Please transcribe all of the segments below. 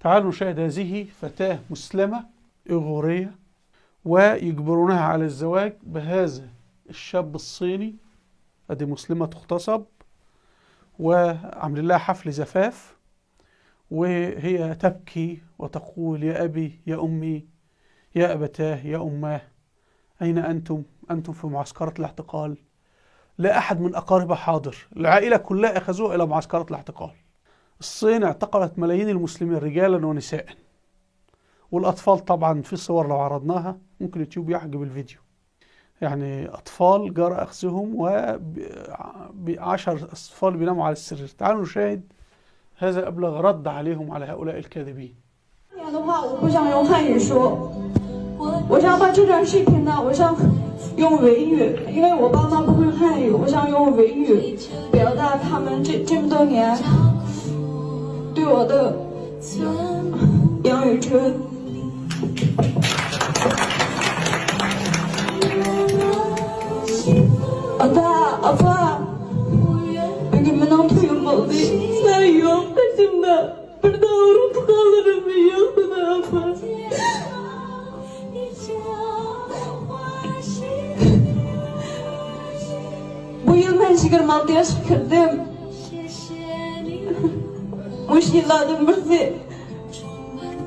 تعالوا نشاهد هذه فتاة مسلمة إيغورية ويجبرونها على الزواج بهذا الشاب الصيني. ادي مسلمة تغتصب وعاملين لها حفل زفاف، وهي تبكي وتقول: يا أبي، يا أمي، يا أبتاه، يا أماه، أين أنتم؟ أنتم في معسكرات الاعتقال. لا أحد من أقاربها حاضر، العائلة كلها أخذوها إلى معسكرات الاعتقال. الصين اعتقلت ملايين المسلمين رجالا ونساء والأطفال طبعا. في صور لو عرضناها ممكن اليوتيوب يحجب الفيديو، يعني أطفال جرى أخذهم و10 أطفال بيناموا على السرير. تعالوا نشاهد هذا أبلغ رد عليهم على هؤلاء الكاذبين. 的话，我不想用汉语说，我想把这段视频呢，我想用维语，因为我爸妈不会汉语，我想用维语表达他们这么多年对我的养育之恩。Ata, apa, bugun mening to'yim bo'ldi. Sizlar yo'q qoshimda. Bir davrim tuqqanlarim yo'qdi, apa. Bu yil men 26 yoshga kirdim. Mush yillardan birisi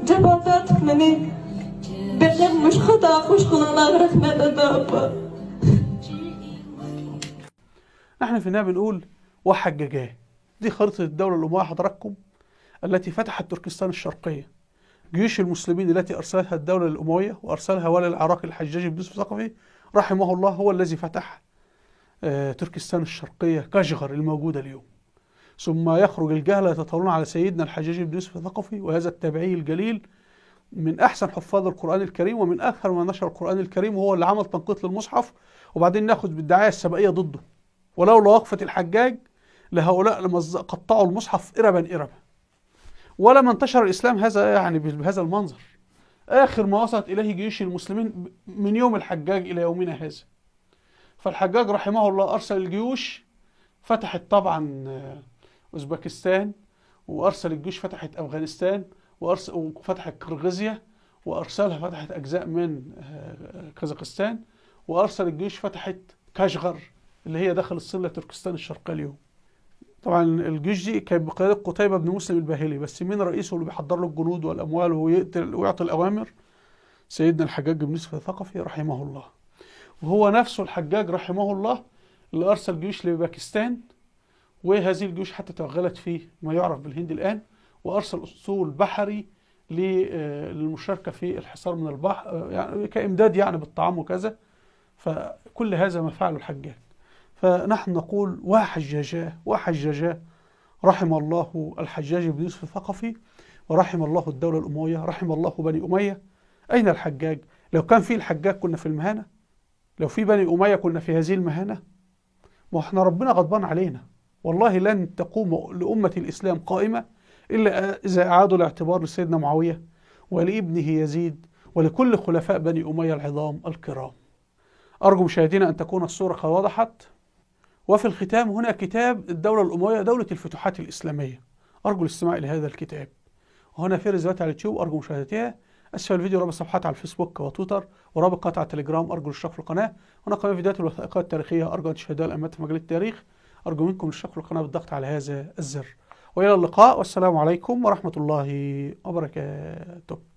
jabr tortib meni beqib mush xato qo'shqininglarga rahmat, ata, apa. نحن في النهاية بنقول وحججاه. دي خريطة الدولة الأموية حضراتكم التي فتحت تركستان الشرقية. جيوش المسلمين التي أرسلتها الدولة الأموية وأرسلها والي العراق الحجاج بن يوسف الثقفي رحمه الله، هو الذي فتح تركستان الشرقية كاشغر الموجودة اليوم. ثم يخرج الجهلة يتطاولون على سيدنا الحجاج بن يوسف الثقفي، وهذا التابعي الجليل من أحسن حفاظ القرآن الكريم ومن أكثر من نشر القرآن الكريم، وهو اللي عمل تنقيط للمصحف، وبعدين ناخذ بالدعاية السبائية ضده. ولولا وقفة الحجاج لهؤلاء لما قطعوا المصحف إربا إربا، ولما انتشر الإسلام هذا يعني بهذا المنظر. آخر ما وصلت إليه جيوش المسلمين من يوم الحجاج إلى يومنا هذا. فالحجاج رحمه الله أرسل الجيوش، فتحت طبعا أوزبكستان، وأرسل الجيوش فتحت أفغانستان، وفتحت قرغيزيا، وأرسلها فتحت أجزاء من كازاخستان، وأرسل الجيوش فتحت كاشغر اللي هي داخل الصين لتركستان الشرقية اليوم. طبعا الجيوش دي كانت بقيادة قتيبة بن مسلم الباهلي، بس مين رئيسه اللي بيحضر له الجنود والأموال ويقتل ويعطي الأوامر؟ سيدنا الحجاج بن يوسف الثقفي رحمه الله. وهو نفسه الحجاج رحمه الله اللي أرسل جيوش لباكستان، وهذه الجيوش حتى توغلت في ما يعرف بالهند الآن، وأرسل أسطول بحري للمشاركة في الحصار من البحر، يعني كإمداد يعني بالطعام وكذا. فكل هذا ما فعله الحجاج. فنحن نقول وحجاجاه وحجاجاه، رحم الله الحجاج بن يوسف الثقفي، ورحم الله الدولة الأموية، رحم الله بني أمية. أين الحجاج؟ لو كان في الحجاج كنا في المهانة، لو في بني أمية كنا في هذه المهانة. ما احنا ربنا غضبان علينا، والله لن تقوم لأمة الإسلام قائمة إلا إذا أعادوا الاعتبار لسيدنا معاوية ولابنه يزيد ولكل خلفاء بني أمية العظام الكرام. أرجو مشاهدينا أن تكون الصورة قد وضحت. وفي الختام هنا كتاب الدولة الأموية دولة الفتوحات الإسلامية، أرجو الاستماع إلى هذا الكتاب. وهنا في رسالات على اليوتيوب أرجو مشاهدتها. أسفل الفيديو رابط صفحات على الفيسبوك وتويتر ورابط قناة على التليجرام، أرجو الاشتراك في القناة. هنا قناة فيديوهات الوثائقية التاريخية، أرجو أن تشاهدوها الأمات في مجال التاريخ. أرجو منكم الاشتراك في القناة بالضغط على هذا الزر. وإلى اللقاء، والسلام عليكم ورحمة الله وبركاته.